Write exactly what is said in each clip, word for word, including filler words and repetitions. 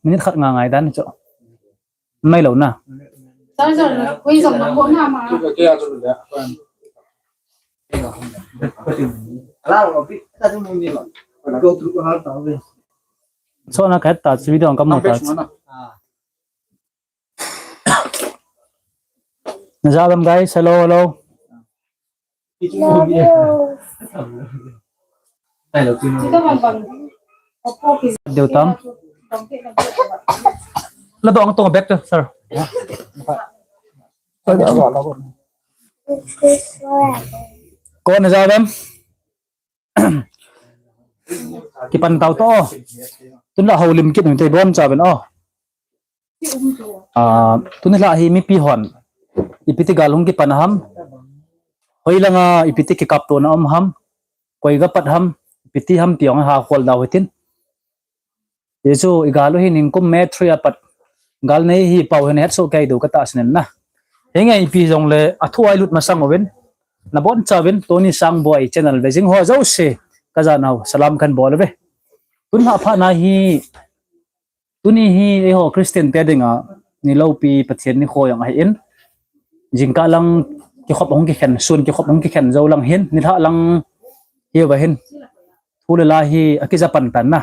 Minute khat nga ngai dan chu. Mai lo na. So na ka ta video ka mo ta. Na ja lam guys, hello, hello. Deu tam. La dong tong back to sir. Ko na ja lam. Kipan tau to. Tun la houlim kit te bon cha ben o. Ah, tuni la hi mipi hon ipi ti gal hung kipan ham. Hoi langa ipi ti kikap to na um ham. Koi ga pat ham. Ipi ti ham ti ong ha khol dau hitin. Jesu i gal u hi ningkum me three a pat gal nei hi pau hin het so kai do ka ta sinen na. Henge ipi jong le a thu ai lut masang uvin. Na bon cha uvin Tony Sangboi channel ve jing ho jo se ka ja nau salam kan bol ve. Tun ha pha na hi Tuni hi eiho Christian te dinga ni lopi Pathen ni kho jong ahin. Jingkah lang kikhop hung kikhen, sun kikhop hung kikhen jo lang hin, ni lha lang hi va hin. Thu le la hi akija pan tan na.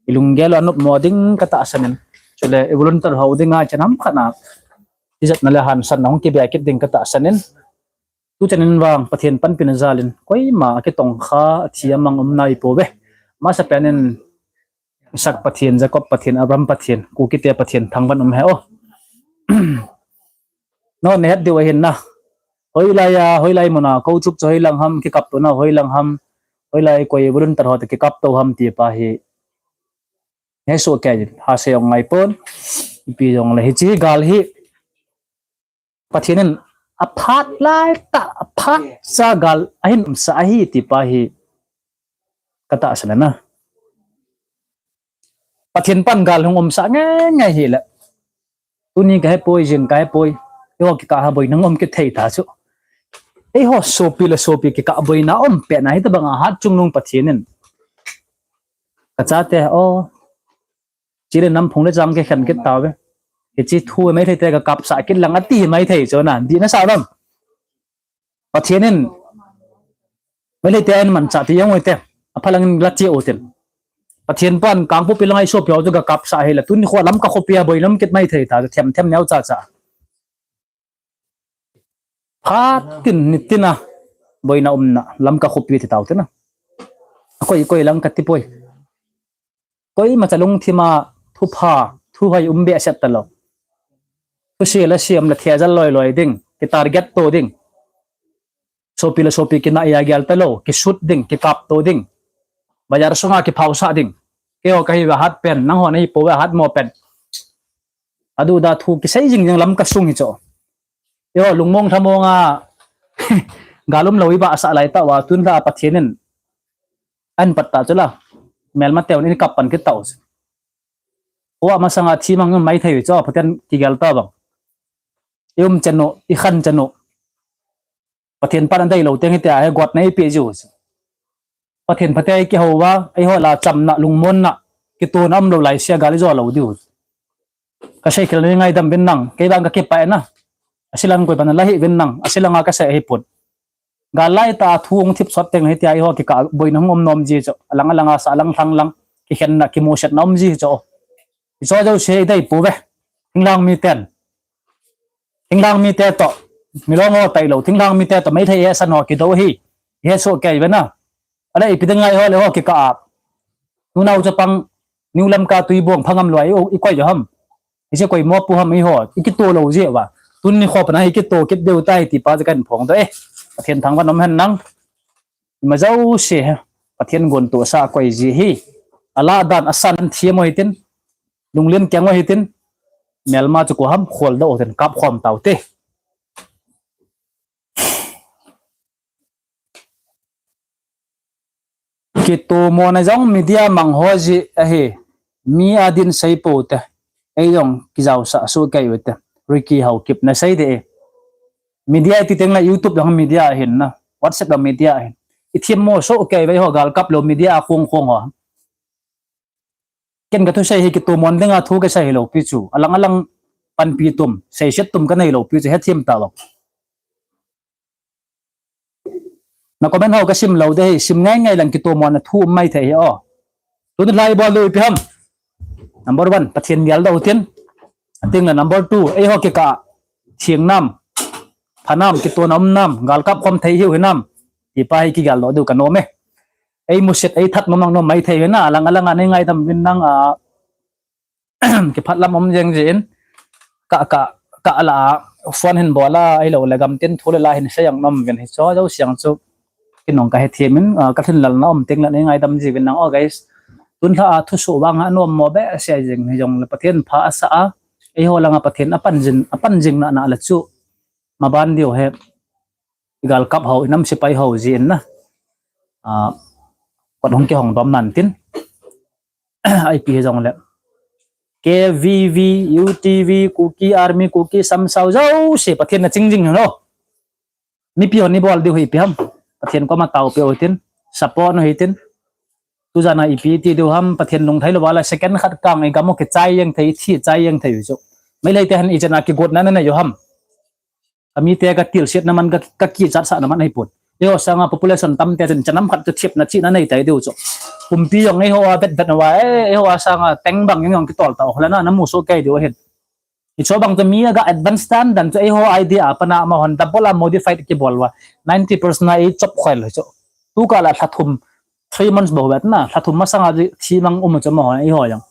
I lunggel u anop mo ding ka ta sanin. Chule i volunteer ho dinga chanam khana. Ijat na le han san hung kibia kit ding ka ta sanin. Tu chanin vang Pathen panpina jalin koima akitong kha athi amang um nai po ve. Masa penin Isak Pathen, Jacob Pathen, Abraham Pathen, Kuki te Pathen, thangvah in um hen o. No, na het diu ahin na. Hoilai a, hoilai muna, ko chup chu hoilang ham, kikap to na, hoilang ham, hoilai koi volunteer ho te kikap to ham ti pa hi. He so ke, ha se ong ngai pon, ipi jong le hichi gal hi. Pathen in aphat lai tah, aphat sa gal ahin umsa ahi ti pa hi ka tahsan na. Pathen pan gal hung umsa ngai ngai hi le. Tuni ka he poi, jing ka he poi. Eiho kikah a boina um kit thei ta chu. Eiho sopi le sopi kikah a boina um pet na hi tabang a hat chungnung Pathen in. Ka chate, o, Chule nam phung le chang kikhen kit tauve. Hichi thu Meitei te ka kapsah kit lang ati Meitei chu na. Dih na sa lam. Pathen in Meitei te in manchah ti jong u hite. Aphalang in la che u tin. Pathen pan Kangpokpi lang a i sopi ho chu ka kapsah hi la. Tuni kho Lamka khopi a boina um kit Meitei ta chu them them neo cha cha. Phat tin nitin a boina umna Lamka khopi ti tau tin a. Koi koi lang ka ti poi. Koima cha lungthim a thupha, thu hoi um behseh talou. Thusei la siam la thejal loi loi ding, ki target to ding. Sopi la sopi kina a gel talou, kisut ding, kikap to ding. Bazar sunga kiphaosah ding. Keiho kahi ve hat pen, nangho nahi pouve hat mo pen. Adu da thu kisei jing jing Lamka sung hi chu. Eiho lungmong lhamong a gal umlou i vahsah lai tah uva tun la Pathen in ahin pat ta chu la. Melma teun in kap pan kit tau. Uva masanga thi mang Meitei chu Pathen kigel ta bang. I um chen u, i khan chen u. Pathen pan adei lou teng hitia hi got nei pe jiu. Pathen phatei kihou uva, eiho la chamna, lungmonna, kitona umlou lai sia gal i jo lou diu. Ka sei khel ni ngaidam vin nang, kei vang ka kipah na. Asilang koi pan la hi vin nang, asilang a ka sei hi put. Gal lai tah thu hung thip sot teng hitia eiho kikah boina hung um nom ji chu. Alang alang a sa lang thang lang, kikhenna, kimusetna um ji chu. I cho jo se i dei pu ve. Thinglhang mi ten. Thinglhang mite toh, milong ho tailou, thinglhang mite toh, Meitei hehsan ho kidou hi, hesoh kei ve na. Ale ipi dinga eiho le ho kikah a. Nunau chapang, New Lamka Tuibuong phangam loi, i koi jo ham. Hiche koi mopu ham eiho, i kito lou jeh uva. Tuni kho pana hi kito kit diu tai ti pa chu kahin phongdoh e. Pathen thangvah in um hen nang. Ima jouse hi, Pathen gontohsa koi ji hi. Alah dan asan thiam u hitin, lunglen keng u hitin, melma chu koi ham kholdoh u hitin, kap khom tau te. Kitomona jong media mang ho ji ahi, mi adin sei pou te. Ei jong kijaosah soh kei u te. Ricky Haokip na sei de e. Media ti teng la YouTube jong media ahin na. WhatsApp jong media ahin. I themmo soh kei ve ho, galkap lou media a khong khong ho. Ken kathusei hi kitomon dinga thu kasei hilou pi chu. Alang alang panpi tum, seiset tum kanei lou pi chu, hethem tauva. Na comment ho kasim lou ding ahi, sim ngai ngai lang kitomon na thu um maithei hi o. Tuni lai bol lou ipi ham. Number one, Pathen geldoh tin. Ating le number two, eiho kikah theng nam, pha nam, kitona um nam, galkap khom thei hiu hinam, ti pa hi kigeldoh diu kanom e. Ei musit, ei that nom ang nom maithei hina, alang alang a nei ngaidam uvin nang a, kiphat lam um jeng jin, ka, ka, ka la a, phone hin bol a, ahilou le gamtin thu le la hin sei ang nom uvin hi cho, jouse jong chu, kinung kahethem in, a, kalhin lalna um teng le nei ngaidam jiuvin nang o guys. Tun lha a thusoh vang a nommo behseh jeng hi jong le Pathen pha asa a, eiho langa Pathen apan jing, apan jing na na le chu, maban diu he, i galkap ho, i nam sepai ho jin na. A, kot hung kihong dom nan tin. Ipi hi jong le. K V V, U T V, Kuki Army, Kuki Samsau, jouse Pathen na ching jing no. Mipi hon ibol diu hi ipi ham. Pathen koma taopi u hitin. Support u hitin. Tujan a ipi ti diu ham, Pathen lungthei lou va la second khat kang i gam u kichai jeng thei, thi chai jeng thei u chu. Meitei te hin ijat a kigotna nanei u ham. Ka mite ka tilsetna man, ka, ka kichatsahna man ahipon. Eiho sanga population tamte chun chanam khat chu thepna chihna nei tei diu chu. Kumpi jong eiho a vet vet uva, eh, eiho a sanga teng bang jong jong kitol ta u le na, namu soh kei diu ahin. Hicho bang chu mi aga advance dan dan chu eiho idea a pat na amahon double a modified kibol uva. Ninety percent a i chop khel chu. Tu kal a lha thum, three months bou vet na, lha thum masanga thi mang um chu amahon eiho jong.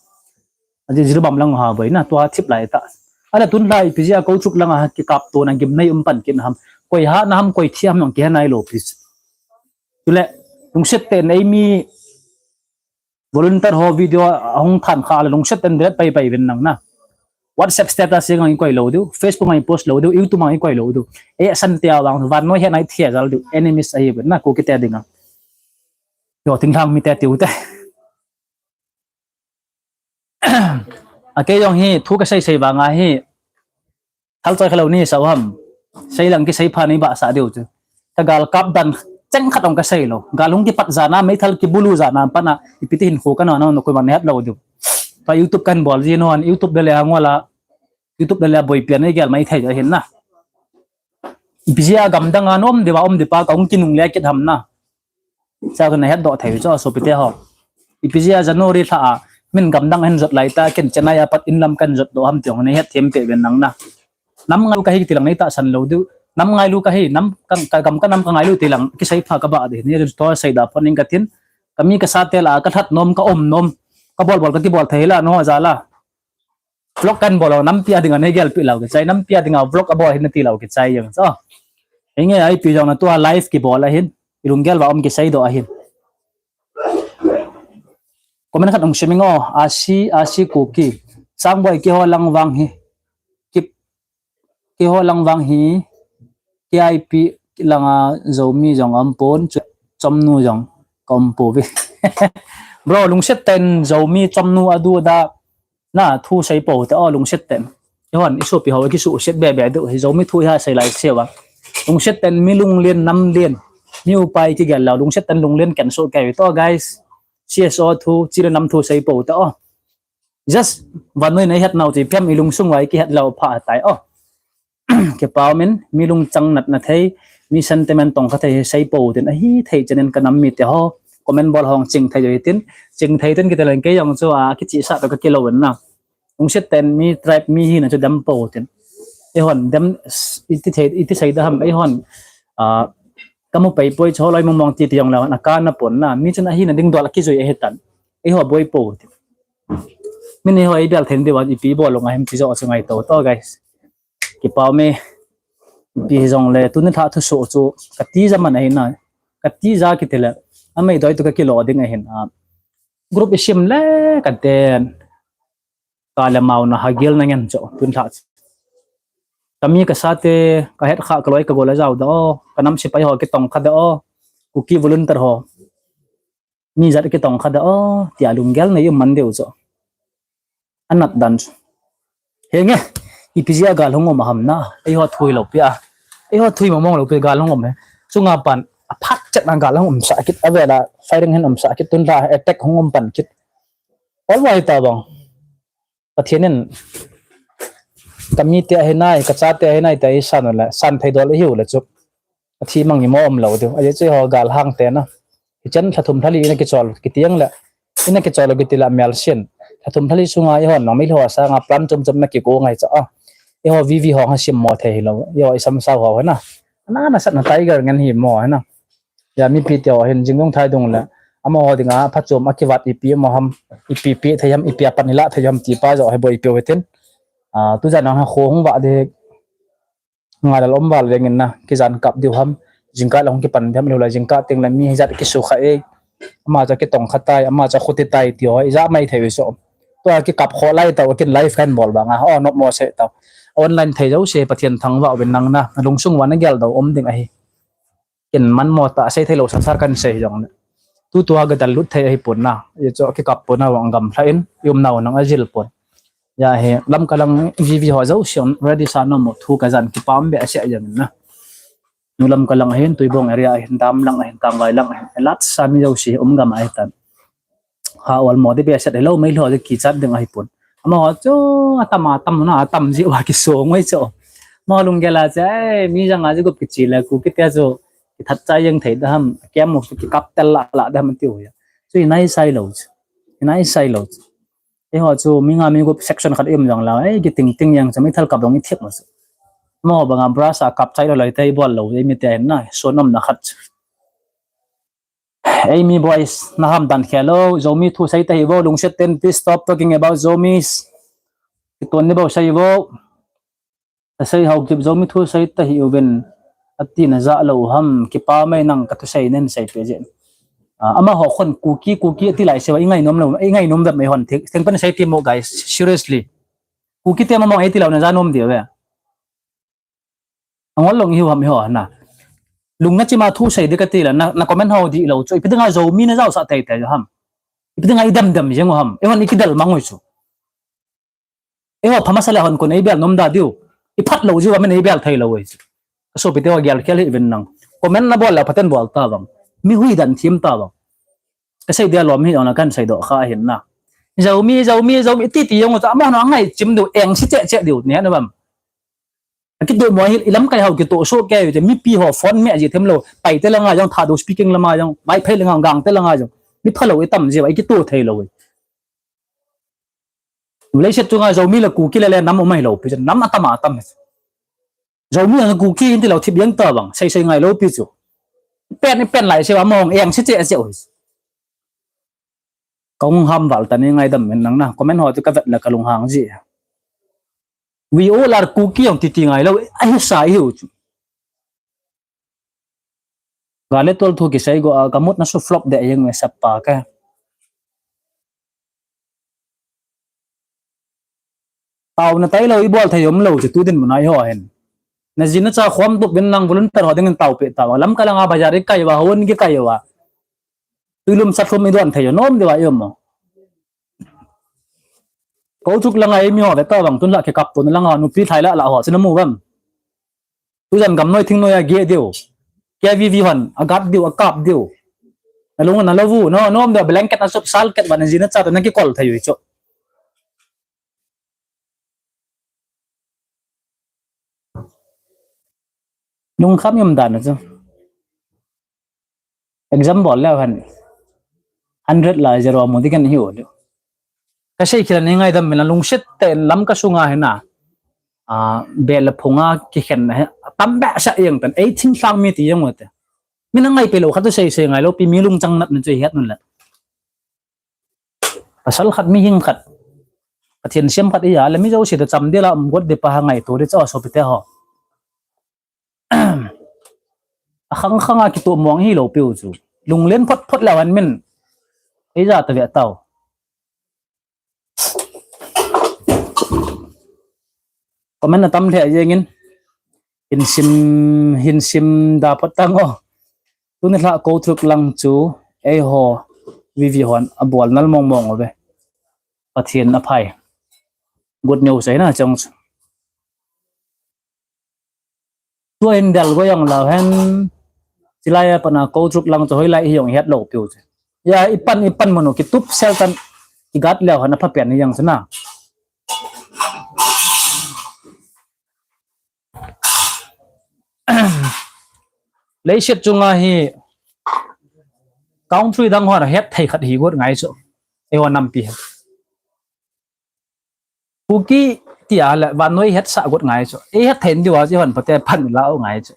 Aji Jiribam lang ha boi na, tua thip lai ta. Ala tun lai ipi jeh a Kouchuk langa kikap tona gimnei um pan kit na ham. Koi hat na ham, koi thi ham jong kihe nailou pi chu. Chule, lungset tah in eimi volunteer ho video ahung than kha le lungset tah in delete pai pai uvin nang na. WhatsApp status jeng a i koi lou diu, Facebook a i post lou diu, YouTube a i koi lou diu. Action tia vang vannoi hetna i thejal diu, enemies ahi uvin na, Kuki te dinga. Yo, thinglhang mite tiu te. A kei jong hi, thu kasei sei vang a hi, thal choi khalou ni sa u ham. Sei lang kisei pha nei bahsah diu chu. Ka galkap dan cheng khat jong kasei lou. Gal hung kipat jan a, meithal kibulu jan a, pat na, ipi ti hinkho kana na, na koima nahet lou diu. Tua YouTube kan bol ji non, YouTube le le a ngol a, YouTube le le a boipi a nei gel maithei jo ahin na. Ipi jeh a gamdang a na um diu va, um diu pa ka hung kinungle kit ham na. Cha ka nahet doh thei u chu, sopite ho. Ipi jeh a January lha a, min gamdang ahin jot lai ta, ken Chennai a pat inlam kan jot doh ham ti jong nei hetthem peh uvin nang na. Nam ngailu kahi ti lang nei tahsan lou diu. Nam ngailu kahi, nam ka, ka gam ka nam ka ngailu ti lang, kisei pha ka bah ding. Ni tua sei da phone in ka tin. Ka mi ka sa te la, ka that nom, ka um nom. Ka bol bol, ka kibol thei la, no ja la. Vlog kan bol u, nampi a dinga nei gelpi lou kichai, nampi a dinga vlog a bol hin nati lou kichai jeng chu. Hinge ipi jong na tua live kibol ahin, i lunggel va um kisei doh ahin. Comment khat hung sim ingo, Asi, Asi Kuki. Sangboi keiho lang vang hi. Kip, keiho lang vang hi. K I P langa Zomi jong um pon, chu, chomnu jong ka um pouve. Bro, lungset tah in Zomi chomnu adu ada na thu sei pou te o, lungset tah in. Eihon, i sopi ho, i kisuhset be be diu, hi Zomi thu hi ha sei lai seuva. Lungset tah in mi lunglen, nam len, mi upa i kigel lou, lungset tah in lunglen ken soh kei to, guys. C S O thu, chi le nam thu sei pou te o. Just, vannoi nei het nau chu, phiam i lungsung uva i kihet lou pha tai o. Kipa um in, mi lungchang natna thei, mi sentiment tongkha thei hi sei pou tin, ahithei chan in ka nam mite ho, comment bol ho ching thei jo hitin, ching thei tin kiti leng kei jong chu a kichihsah toh ka kilou in na. Lungset tah in mi tribe mi hina chu dem pou tin. Eihon dem, iti thei, iti sei da ham, eihon, a, ka mu pei poi chu holoi mong mong ti ti jong lou, na ka na pon na, mi chun ahina ding dol a kijui ahi tan. Eiho boi pou tin. Min eiho ei bel thei diu a ipi bol lou nga hem ti jo chu ngai to to, guys. Kipa um e, ipi hijong le, tuni lha thusoh chu, ka tija man ahi na, ka tija kiti le, amei doi tu ka kilo ding ahin, a, group i sim le, ka den, ka le mau na hagil na ngen chu, tuni lha chu. Ka mi ka sa te, ka het kha ka loi ka gol a jau da o, ka nam sepai ho kitong kha da o, Kuki volunteer ho. Mi jat kitong kha da o, tia lunggel nei um man diu chu. Anat dan chu. Henge, ipi jeh a gal hung um a ham na, eiho thui lou pi a. Eiho thui mong mong lou pi gal hung um he. Chunga pan, a phat Tet na gal hung umsa kit, avela firing hin umsa kit, tun la attack hung um pan kit. Alright ta bang. Pathen in, "Ka mite ahi nai, ka chate ahi nai," te i san u le, san thei dol i hiu le chu. A thi mang i mo um lo diu. A je chu ho gal hang te na. Hichan lha thum lha li ina kichol, kiti ang le. Ina kichol kiti la mial sin. Lha thum lha li sunga i hon nang mi lo sa nga plan chom chom na ki ko ngai cha a. I ho V V ho nga sim mo thei hi lo. I ho i sam sa ho na. Na na sat na tiger ngan hi mo na. Ya mipi te ho hin jing dong thai dong le. Amaho dinga phachom a kivat ipi mo ham. Ipi pi thei ham, ipi a pan i la thei ham ti pa jo he boi pi ho tin. A, tu jan nang ha kho hung va de. Ngai la lom val veng in na, kijan kap diu ham, jingkah la hung kipan diu ham, ilu la jingkah teng la mi hijat kisu kha e, ama cha kitong kha tai, ama cha khuti tai ti ho, ija mai thei so. Tua kikap kho lai tau, kin live kan bol banga, o nop mo se tau. Online thei jo se, Pathen thangvah uvin nang na, lungsung uva na gel dou um ding ahi. Kin man mo ta, sei thei lo sa sar kan sei jong le. Tu tua ga dal lut thei ahi pon na, i cho kikap pon na vang gam lha in, i um nau nang a jil pon. Ya he, Lamka lang V V ho jo siam ready sa na mo thu ka jan kipam be a sia jang na. Nu Lamka lang ahin, Tuibong area ahin, Dam lang ahin, Kanglai lang ahin, lat sa mi jo si um gam ahi tan. Ha wal mo de be set hello mai lo de kichat ding ahi pon. Amaho chu atam atam na, atam ji wa kiso ngoi cho. Mo lung gela cha, ai, mi jang a ji gup kichi la ku kiti a chu kithat cha yang thei da ham, kiam mo kikap tel la la da ham ti ho ya. Chu i nai sai lo chu. I nai sai lo chu. Eiho chu mi nga mi gup section khat i um jong la, ei, kiting ting jeng chu mi thal kap dong i thiak ma chu. Mo banga brush a kap chai lo lai te i bol lo, ei mi te na, so nom na khat chu. Ei mi boys, na ham dan khel lo, Zomi thu sei ta hi vo, lungset ten, please stop talking about Zomis. Kiton ni vo sei vo. Ta sei hau kip Zomi thu sei ta hi uvin, ati na ja lo ham, kipa mai nang ka thu sei nen sei pe je. Ah, amaho khon Kuki, Kuki ati lai se va, i ngai nom lo, i ngai nom da mai hon thik. Theng pan sei ti mo guys, seriously. Kuki te ma mo ei ti lo na ja nom di ve. Angol long i hiu ham i ho na. Lung na chima thu sei di ka ti la, na, na comment ho di lo chu. Ipi dinga Zomi na jao sa tei tei ham. Ipi dinga i dam dam jeng ham. I hon i kidal mang ui chu. I ho phama sa le hon kon ei bel nom da diu. I phat lo jiu a men ei bel thei lo ui chu. Ka sopi te ho gel khel hi vin nang. Comment na bol la phaten bol ta bang. Mi hui dan thim ta bang. Ka sei dia lom hi ong na kan sei do kha hin na. Zomi, Zomi, Zomi, ti ti jong ta ma na ngai chim diu, eng si che che diu, ne na bam. Kito mo hi, i lamkai hau kito so ke, te mipi ho phone me ji them lo, pai te la nga jong, Thadou speaking lama jong, Vaiphei la nga, Gangte la nga jong, mi pha lo i tam je, i kito thei lo. Malaysia tu nga Zomi la Kuki le le nam umai lo, pi nam atam atam. Zomi la Kuki in ti lo thip yang ta bang, sei sei ngai lo pi chu. Pen i pen lai se wa mong, eng si che che oi. Ka hung ham val ta ni ngaidam men nang na. Comment ho chu ka vet le ka lunghang ji. We all are Kuki jong titi ngai lo. Ahi sa i hiu chu. Gale tol thu kisei go a, ka mut na su flop de jeng me sap pa ka. Tau na tai lo i bol thei um lo chu tu din mun a i ho hin. Na ji na cha khom tup vin nang volunteer ho ding in tau pe tau. Lamka langa bazar i kai va, hon ki kai va. Tuilum satlum i don thei nom de va i um mo. Ko chuk langa i mi ho ve ta bang tun la ke kap tun langa nupi thai la la ho chu na mu bam. Tu jan gam noi thing noi a ge diu. Ke V V hon, a gat diu, a kap diu. Na lung na lo vu, no, nom de blanket na sup sal ket va na ji na cha ta na ki kol thei ui chu. Lungkham i um dan chu. Example le han. Hundred la zero mo di kan hiu le. Ka sei khel ni ngaidam men la lungset te lam ka sunga hina. A, bel la phunga ki khen na he. Tam ba sa yang tan, ei thing thlang mi ti yang wa te. Mi na ngai pe lo khat tu sei sei ngai lo pi mi lungchang nat na chu het nun la. Pasal khat, mihing khat, Pathen siam khat i a, le mi jouse to cham dela um got de pa ha ngai to de cha sopi te ho. A khang khang a kito mong hi lo piu chu. Lunglen phot phot la wan min. Ei ja ta ve tau. Comment na tam le jeng in. Hin sim, hin sim da phot tang o. Tuni la ko thuk lang chu, ei ho, V V hon, a bol nal mong mong o ve. Pathen a phai. Good news ai na chong chu. Tua hin del go yang lau hen. Hilai a pat na Koutruk lang chu hoilai hi jong het lou piu chu. Ya, ipan, ipan manu kitup sel tan kigat leu hon apha pen hi jong chu na. Leiset chunga hi country dang hon het thei khat hi got ngai chu. Eiho nampi hi. Kuki tia le vannoi hetsah got ngai chu. Ei het thei diu a chu hon pate phan la u ngai chu.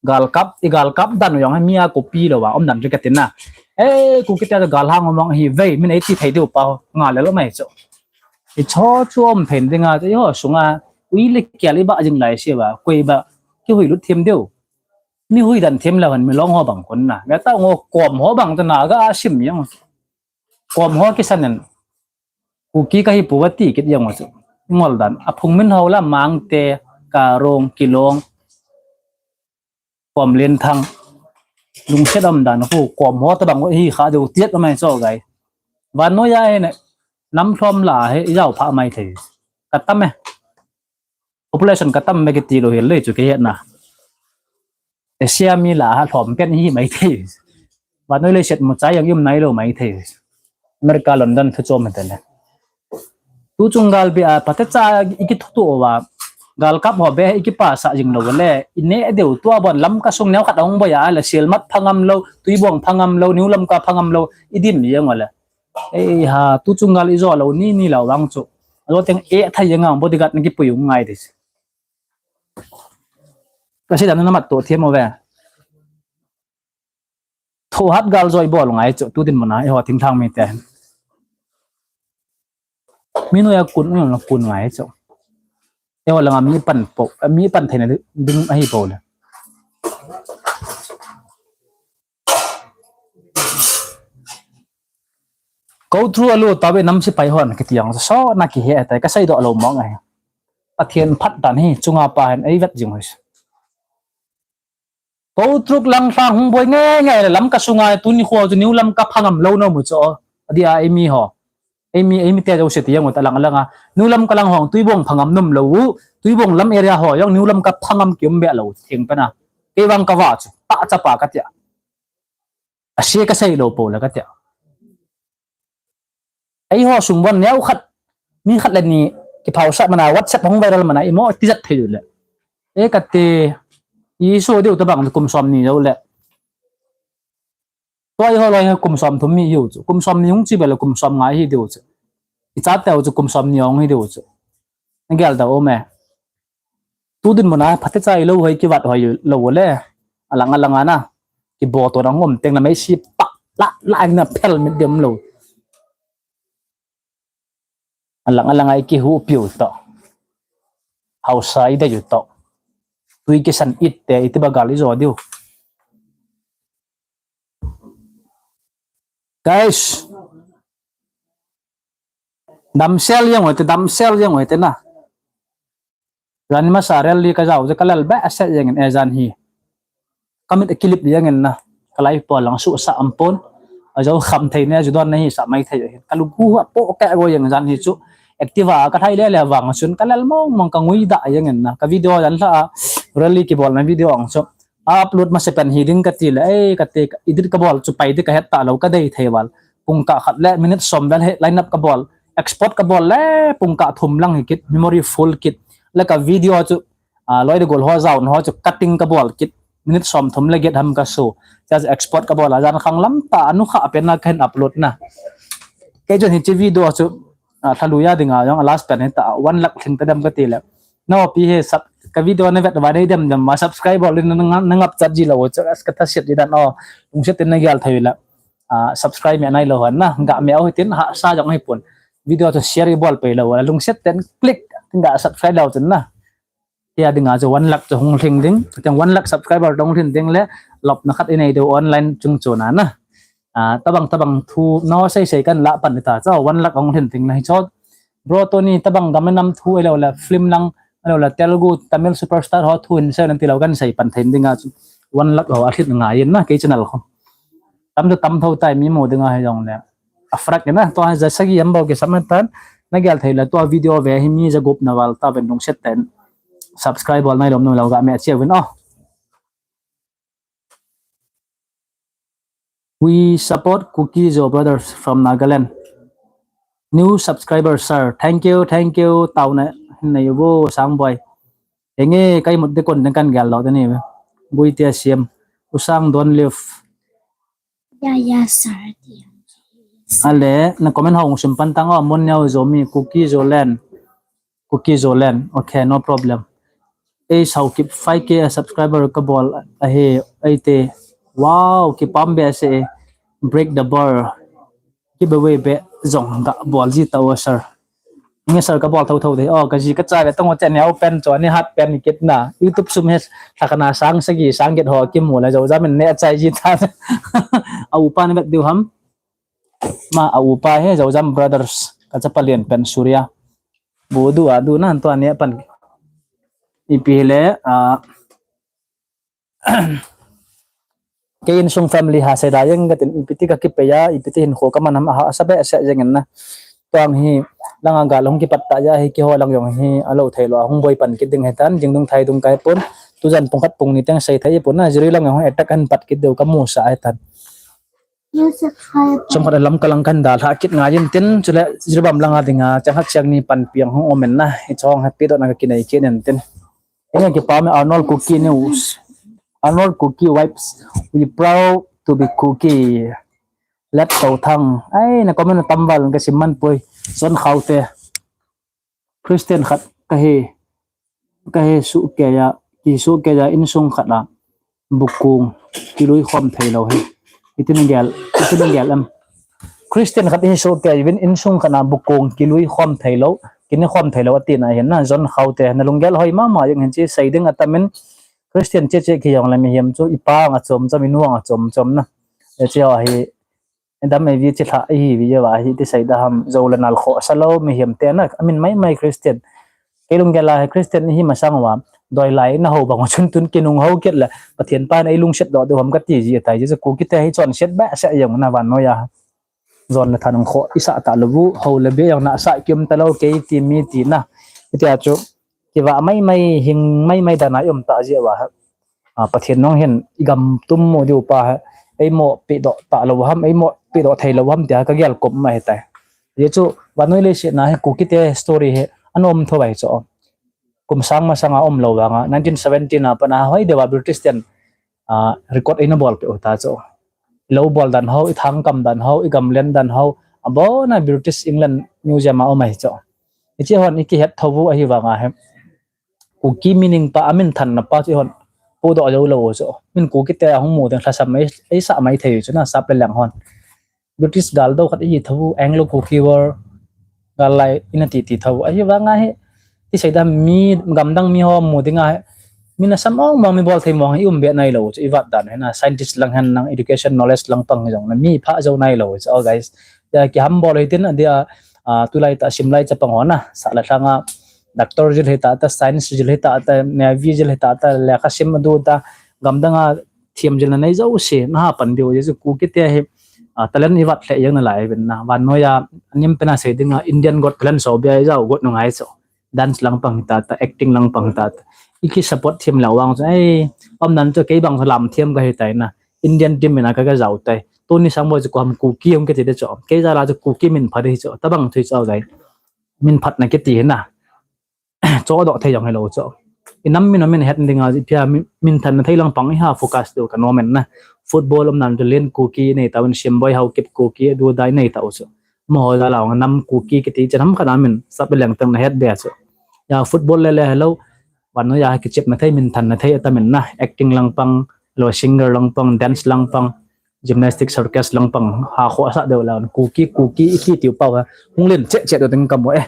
Galkap, i galkap dan u jong mi a copy lou a um dan chu ka tin na. Ei, Kuki tia galhang um hi vei, min ei ti thei diu pa nga le lou mai chu. I cho chu um phen ding a chu, eiho sunga ui le kial i ba jing lai se ba, koi ba kihui lut them diu. Mi hui dan them la van mi long ho bang kon na. Ga ta ngo kom ho bang ta na ga sim yang. Kom ho kisan in. Kuki ka hi pu va ti kit jeng u chu. Ngol dan. A phung min ho la Mangte, Karong, Kilong, Kom Lenthang. Lungset um dan khu kom ho tabang hi kha deu tiat mai cho gai. Vannoi a hi ne. Nam lhom la hi jao pha mai thei. Ka tam e. Population ka tam me kiti lou hel le chu ke het na. Asia mi la ha lhom pen hi mai thei. Vannoi leiset mu chai jong um nai lou mai thei. America, London thu chom hete le. Tu chung gal be a pate cha i kithu tu va. Galkap ho be i kipasa jing lou le. I ne deu tua bon Lamka sung neo khat hung boi a le Sielmat phangam lou, Tuibong phangam lou, New Lamka phangam lou. I dim jeng u le. Ei ha, tu chung gal i jo lou ni ni lou vang chu. A jo teng e thai jeng a bodyguard na kipui u ngai dis. Ka sei dan na mat to thiam u ve. Tho hat gal joi bol ngai chu, tu din muna, eiho thingthang mite. Mi noi a kun, noi a kun ngai chu. Eiho langa mi pan po, mi pan theina ding ahi po le. Koutruk a lut tave nam sipai hon kiti jong so na kihe tai, ka sei doh lou mong ahi. Pathen phat dan hi chunga pa hin ei vet jing hoi. Koutruk lang lhang hung boi nge nge le Lamka sunga tuni kho chu New Lamka phangam lou nom u chu. Adia ei mi ho. Ei mi, ei mi te jo se ti jong u ta lang langa. New Lamka lang hong Tuibong phangam nom lou u. Tuibong lam area ho jong New Lamka phangam kium be lou thing pe na. Kei vang ka va chu. Ta chapa ka tia. A sia ka sei lou po le ka tia. Eiho sung bon neo khat, mi khat le ni kiphausa mana, WhatsApp hong viral mana, imo tijat thei le. E ka ti, i so diu tabang kum som ni jo le. Tua eiho loi kum som thum mi iu chu, kum som ni hung chi be le kum som nga hi diu chu. I cha teu chu kum som ni hung hi diu chu. Na gel da o me. Tu din muna, phate chai lou hoi kivat hoi lou le. Alang alang ana. Kibo to na ngom teng na mei si pa. La, la na phel mit dem lou. Alang alang ai kihu piu to. Hausa i de ju to. Tui kisan it te, iti ba gal i jo diu. Guys. Damsel jeng u hite, damsel jeng u hite na. Jan masa rally ka jao je ka lel be a se jeng in e jan hi. Ka mit a kilip jeng in na. Ka lai po lang su sa ampon. A jo kham thei ne ju don na hi sa mai thei jeng in. Ka lu gu ha po ka go jeng jan hi chu. Activa ka thai le le vang sun ka lel mong mong ka ngui da jeng in na. Ka video jan la rally kibol na video ang chu. Upload masa pen hi ding ka ti le, ei, ka ti, edit ka bol chu pai ding ka het ta lou, ka dei thei val. Pung kah khat le minute som vel hi line up ka bol. Export ka bol le, pung kah thum lang hi kit, memory full kit. Le ka video chu, a, loi de gol ho jao ho chu cutting ka bol kit. Minute som thum le get ham ka su. Just export ka bol a, jan khang lam ta, anu kha pen na ka hin upload na. Kei chun hi chi video chu, a, thalu ya ding a, jong a last pen hi ta, one lakh thing ta dem ka ti le. No, pi he sub, ka video na vet va nei dem dem ma subscribe bol in na, na ngap chat ji lou chu as ka tha siat ji dan o. Lungset in na gel thei la. A, subscribe me nai lou han na. Ga me o hitin ha sa jong hi pun. Video chu share i bol pei lou. Lungset ten click ga subscribe lou tin na. Tia ding a chu one lakh chu hung hling ding. Teng one lakh subscriber dong hling ding le lop na khat i nei deu online chung chu na na. A, tabang tabang thu no sei sei kan la pan ta chu one lakh hung hling ding na hi chu. Bro Tony, tabang gam le nam thu ahilou le film lang, ahilou le Telugu, Tamil superstar ho thu in sei nan ti lou kan sei pan thei ding a chu. One lakh ho a hit ngai in na kei channel kho. Tam chu tam tho tai mi mu ding a hi jong le. A frak in na to ha ja sagi am bau ke sam tan na gel thei le to video ve hi mi ja gup na val ta ven lungset ten. Subscribe bol nai lom nu lou ga me che vin o. We support Kuki Zo brothers from Nagaland. New subscriber, sir. Thank you, thank you. Taona nei uvo, Sangboi. Enge, kai mut de kon den kan gal lo de ni. Gui tia siam. Usang don't leave. Ya, ya, sir. Ale, na comment hong sim pan tang o, Mon Neo Zomi, Kuki Zoland. Kuki Zoland. Okay, no problem. Ei, Saukip five K subscriber ka bol ahi, ei te. Wow, kipam be se, break the bar. Keep away be zong ka bol ji ta o, sir. Nge sir ka bol thotho de. O, ka ji ka cha ve tong o chen neo pen cho ni hat pen ni kit na. YouTube sum he thakana sang sagi sang get ho kimu la zo jam ne chai ji ta. A upa ni vet diu ham. Ma a upa he Zozam Brothers ka chapa lien pen Surya. Bu du a du nan to a ne pan. Ipi le a kei insung family ha seda jeng ka tin ipi ti ka kipe ya, ipi ti hin kho ka man ham a ha sa be sa jeng na. Tuang hi langa gal hung kipat ta ya hi kiho lang jong hi a lo thei lo a hung boi pan kit ding he tan, jing dung thai dung kai pun. Tu jan pung khat pung ni teng sei thei pun na, jiri lang jong attack han pat kit deu ka mu sa he tan. Chomkhat a lam kalang kan dalha kit ngai in tin, chule Jiribam langa dinga, chang khat chang ni panpi ang hung om in na, i chong happy dot na ka kinai kit in tin. Ina kipam e Arnold Kuki News. Arnold Kuki Vibes. We proud to be Kuki. Let Tou Thang. Ai, na comment tam val ka sim man poi. Son Khaute. Christian khat ka he, ka he su ke ya, ki su ke ya insung khat a bukung kilui khom thei lo he. Itin gel, itin gel em. Christian khat he su ke ya insung khat a bukung kilui khom thei lo, kini khom thei lo ati na hin na John Khaute na lunggel hoi mama jeng hin chi sei ding atamin Christian che che ki jong la mihem chu ipa nga chom chom inu nga chom chom na. E che hi Adam evi chi lha ihi vi va hi ti sei da ham zo le nal kho sa lo mihem te na amin mai mai Christian. Kei lunggel a hi Christian ihi masang uva doi lai na ho bang chun tun kinung ho kit le Pathian pan ei lungset doh deu ham ka ti ji tai ji Kuki te hi chonset ba sa jong na vannoi a. Zon le than kho i sa ta lo bu ho le be jong na sa kium ta lo kei ti mi ti na. Itia chu kiva mai mai hing mai mai dan a i um ta ji uva. A, Pathian nong hin i gam tum mu diu pa he, ei mo pi doh ta lo ham, ei mo pi doh thei lo ham tia ka gel kop ma he tai. Ye chu, vannoi leiset na he Kuki te story he, an um tho vai chu. Kum sang ma sanga um lo vanga, nineteen seventeen a pana hoi deuva British ten, a, record eina bol pe u ta chu. Lo bol dan ho, i thang kam dan ho, i gam len dan ho, a bona British England Museum a um ahi chu. I chi hon i kihet tho vu ahi vanga he. Kuki meaning pa, a min than na pa chu hon pu doh lo lo chu. Min Kuki te a hung mu ding thlasam ei, ei sa mai thei chu na sap le lang hon. British gal do khat i tho Anglo Kuki War gal lai ina ti ti tho. Ahi vanga he ti sei da mi gam dang mi ho mu ding a he. Min a sam ong mong mi bol thei mong i um be nai lo chu i vat dan he na scientist lang hen nang education knowledge lang pang jong na mi pha jo nai lo chu. Oh guys. Ya ki ham bol hoi tin a dia a tulai ta sim lai cha pang ho na. Sa la thanga Doctor jil hita ta, science jil hita ta, navy jil hita ta, lekha sim du ta, gam danga thiam jil na nei jo si, na ha pan diu ji Kuki te hi, a, talent i vat le jeng na lai vin na. Vannoi a, nim pena sei dinga Indian Got Talent so bia i jau got nu ngai so. Dance lang pang hita ta, acting lang pang hita ta. I ki support thiam le vang so, ei, om nan cho kei bang so lam thiam ka hitai na. Indian team mina ka ka jau tai. Tuni sang bo cho ko ham Kuki hung ke ti de cho. Kei ja la cho Kuki min pha de cho. Ta bang thui cho gai. Min phat na ke ti na. Cho doh thei jong hello cho. I nam min min het ding a pia min, min than na thei lang pang i ha focus do ka no men na. Football um nan to len Kuki nei ta un sim boi hau kip Kuki du dai nei ta u cho. Mo ho ja la nam Kuki ke ti chen ham ka na min sap leng tang na het be cho. Ya football le le hello. Vannoi a ki chep na thei min than na thei ta min na. Acting lang pang, lo singer lang pang, dance lang pang. Gymnastic circus lang pang ha kho sa deu la Kuki Kuki i ki tiu pau ha hung len che che do ding ka mo e.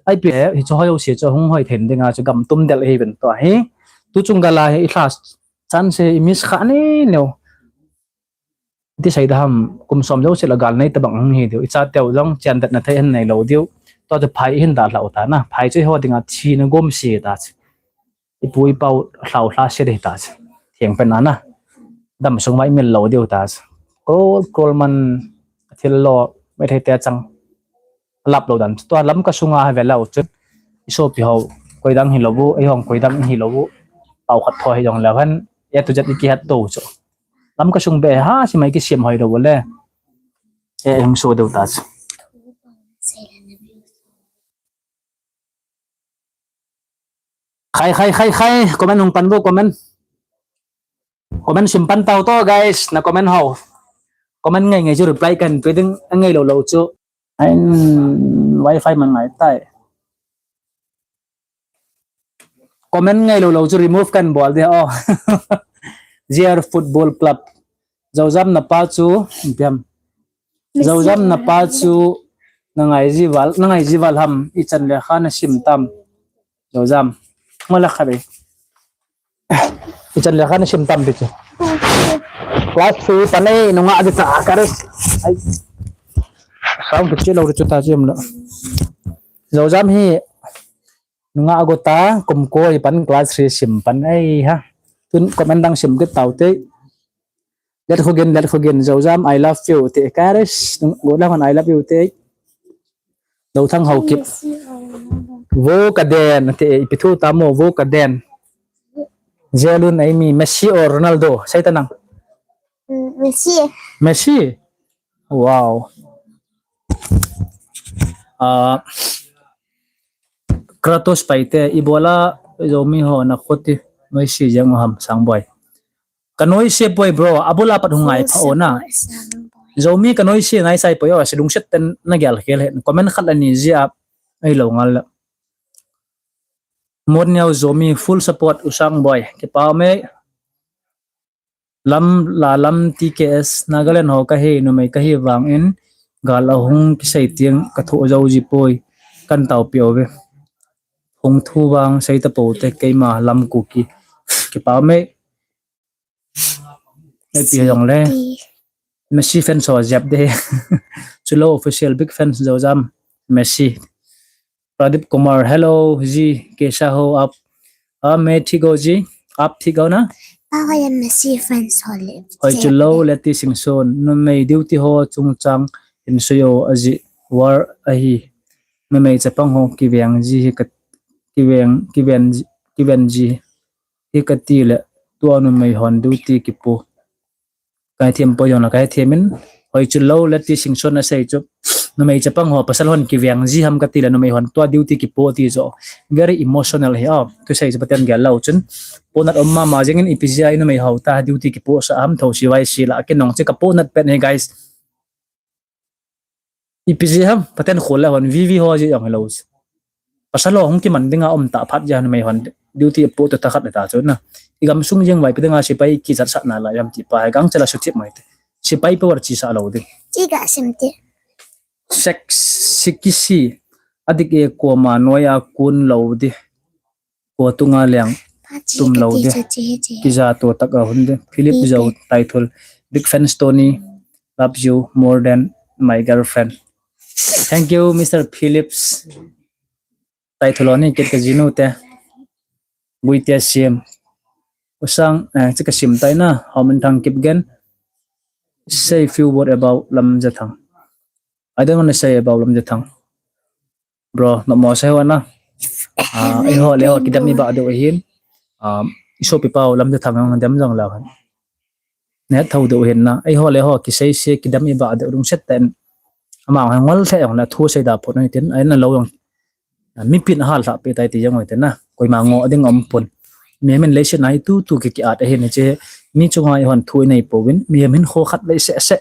Ai pi hi cho hoi si cho hung hoi then ding a chu gam tum del hi ben to hi. Tu chung gala hi i thla chan se i miss kha ni neu. Ti sai da ham kum som jo se la gal nei ta bang hung hi diu. I cha teu jong chan dat na thei hen nei lo diu. To te phai hin da hlau ta na. Phai chu ho ding a thi na gom si ta. I pu i pau hlau hla se dei ta. Thiang pen ana. Dam sung mai mil lo diu ta. Kol, kol man thil lo, mai thei te chang. Lap lo dan. Tua lam ka sunga ha ve lo chu. I sopi ho, koi dang hi lo bu, i hong koi dang hi lo bu. Pau khat tho hi jong le han. E tu jat i ki hat to chu. Lam kasung be ha, si mai kisim hoi dou le. Eh, hung so dou ta. Khai, khai, khai, khai. Comment hung pan vo, comment. Comment sim pan tau to, guys. Na comment ho. Comment ngai ngai chu reply kan pe ding, ngai lou lou chu. Ain wifi man ngai tai. Comment ngai lou lou chu remove kan bol de, oh. J R Football Club. Zozam na pa chu, piam. Zozam na pa chu, na ngai jival, na ngai jival ham, i chan le kha na sim tam. Zozam. Ngola kha be. I chan le kha na sim tam bi chu. Class three pan ei, nunga di ta, kare. Ai. Sound tu che lou chu ta chem lo. Zozam hi, nunga go ta, kum ko i pan class three sim pan ei ha. Tun comment dang sim kit tau te. Let Khogin, Let Khogin, Zozam, I love you te. Kares, go la hon I love you te. Lo thang hau kip. Vo ka den te, ipi thu ta mo, vo ka den. Zelun ai mi, Messi or Ronaldo, sai ta nang. Mm, Messi. Messi. Wow. Ah, Kratos Paite, ibola Zomi ho na khoti noise jeng u ham, Sangboi. Ka noise poi bro, abula pat hung ngai pha o na. Zomi ka noise ngai sai poi o, si lungset ten na gel khel he. Comment khat ani jia, ai lo ngal la. Morniao Zomi full support u Sangboi. Kipa me. Lam, la lam T K S, Nagaland ho ka hi, numei ka hi vang in, gal a hung kisei tiang ka thu zo ji poi, kan tau pi o ve. Hung thu vang sei ta po te keima lam Kuki. Kipa me. Ai pi jong le. Messi fans ho jep de. Chulo official big fans Zozam. Messi. Pradip Kumar, hello, ji, kaisa ho aap? Aap, main thik ho ji, aap thik ho na? Hoi, Messi fans ho le. Hoi, chulo, Leti Singson, numei duty ho chungchang hin sui o aji, war ahi. Numei chapang ho kiveng ji hi ka, kiveng, kiveng, kiveng ji hi kati le, tua numei hon duty kipo. Kai thiam poi jong la kai thiam in, hoi chulo, Leti Singson a sei chu. Numei chapang ho pasal hon kiveng ji ham kati le numei hon tua duty kipo ti jo. Very emotional hi o. Tu sei chu Pathen gel lo chun. Ponat om mama jeng in ipi jia i numei ho ta duty kipo sa ham tho si vai si la. Kinong che ka ponat pen hi, guys. Ipi jia ham, Pathen khol le hon, V V ho jia jong hello. Pasal ho hung kiman dinga um ta phat jia numei hon, duty po to ta khat le ta chu na. I gam sung jeng vai pi dinga sipai kijat sat na la jam ti pa, gang chala su tip mai te. Sipai power chi sa lo ding. Chi ga sim te. Sex sikisi, adik e koma noya kun lo di. Ko tunga liang tum lo de. Kija to tak a hun de. Philip Zo title. Big fan Tony. Love you more than my girlfriend. Thank you, Mister Phillips. Title ni kit ka jinu te. Gui te sim. Usang, eh, chika sim tai na. How many thang kip gen? Say few word about Lam Jathang. I don't want to say about Lam Jathang. Bro, na mo sa ho na. Ah, eiho le ho kidam iba deu hin. Ah, isopi pau Lam Jathang jong dem jong la han. Ne thau deu hin na. Eiho le ho kisei se kidam iba deu lungset ten. Ama ngol the jong la thu sei da pon tin. Ai na lo jong. Mipin hal la pe tai ti jong ten na. Koima ngo ding om pon. Mi min le se nai tu tu ki ki at hin che. Mi chunga ihon thu nei povin. Mi min kho khat le se se.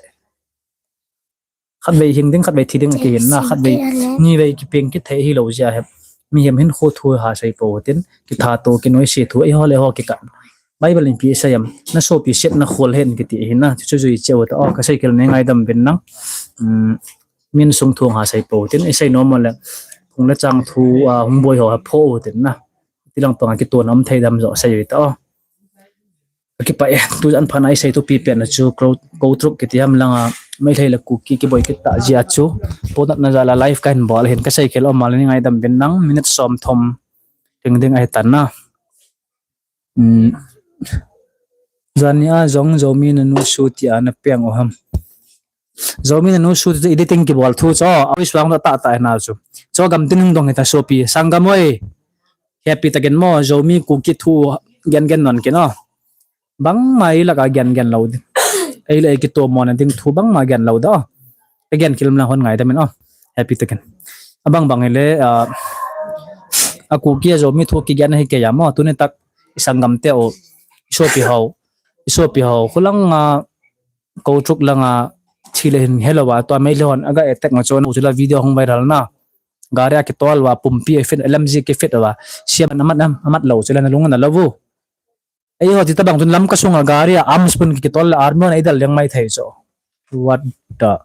Khatvei hing ding, khatvei thi ding kihin na, khatvei nivei kipeng kithei hilou jia hi. Mihem hin kho thu ha sei po tin, kitha to, kinoise thu, eiho le ho kikan. Bible in ipi asei em, na sopi set na khol hen kiti hin na, chu chu jui cheu ta, oh, ka sei kel ne ngaidam vin nang. Um, min sung thung ha sei po tin, isei nom le, hung le chang thu, ah, hung boi ho ha pho tin na. Tilang panga kitona um thei dam jo sei ta, oh. Kipa e, tu jan phan ai sei tu pi pen chu ko, ko trup kiti ham langa, Meitei le Kuki kiboi kit ta jia chu. Ponat na jala live kahin bol hin ka sei kel o mal ni ngaidam vin nang minute som thom ding ding ahi tan na. Um, jani a jong Zomi na nu su ti a na piang o ham. Zomi na nu su ti editing kibol thu cho, a wi suang ta ta na chu. Cho gam tin hung dong hita sopi, sanggam oi. Happy takin mo, Zomi Kuki thu gen gen non kin o. Bang mai laka gen gen lo ding. Ei le ei kitomo na ding thu bangma gen lou da. Again, kilam lang hon ngai da min o. Happy to ken. Abang bang ile, a, a Kuki a Zomi thu kigen hi kei a mo. Tuni tak i sanggam te o. I sopi ho. I sopi ho. Khulang a, Kouchuk langa thi le hin helou a, tua Meitei hon aga attack nga chon, chula video hung viral na. Gari a kitol uva, pumpi a fit, L M G kifit uva. Siam amat, am, amat lou, chula na lung na lou vu. Ei ho ti tabang tun Lamka sunga gari a arms pun kitol le army hon eidal leng mai thei cho. What the?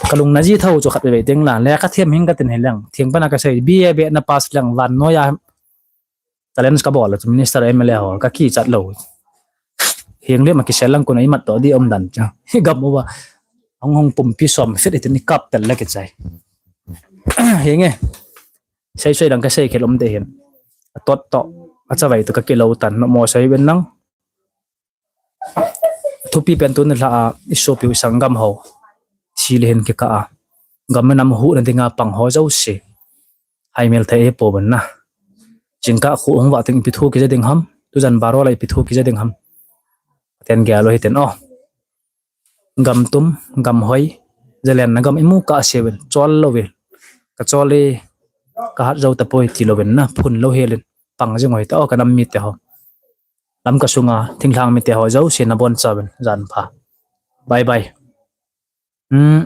Kalung na ji thou chu khat ve ve teng la. Le ka thiam hing ka tin he leng. Thiang pana ka sei. B A be na pass leng vannoi a challenge ka bol chu minister M L A ho ka kichat lou. Hing le ma kisel lang kun a imat to di um dan cha. Hi gam uva. Hong hong pumpi som fit itin i kap tel le kichai. Hing e. Sei sei dang ka sei khel um de hin. A tot to. A chavai to ka kilou tan. No mo sei ben lang. Thupi pen tuni lha a i sopi u i sanggam ho. Thi le hin kikah a. Gam nam hu na dinga pang ho jouse. Haimil thei e po ben na. Jingkah khu hung va ting ipi thu kija ding ham. Tujan baro la ipi thu kija ding ham. Ten gel lou hi ten o. Gam tum, gam hoi. Jalen na gam imu ka se vel. Chol lou vel. Ka chol e. Ka hat jou ta poi ti lou vel na. Phun lou helin. Pang jing hoi ta o ka nam mite ho. Lamka sunga thinglhang mite ho jouse na bon chauvin jan pha. Bye bye. Hmm.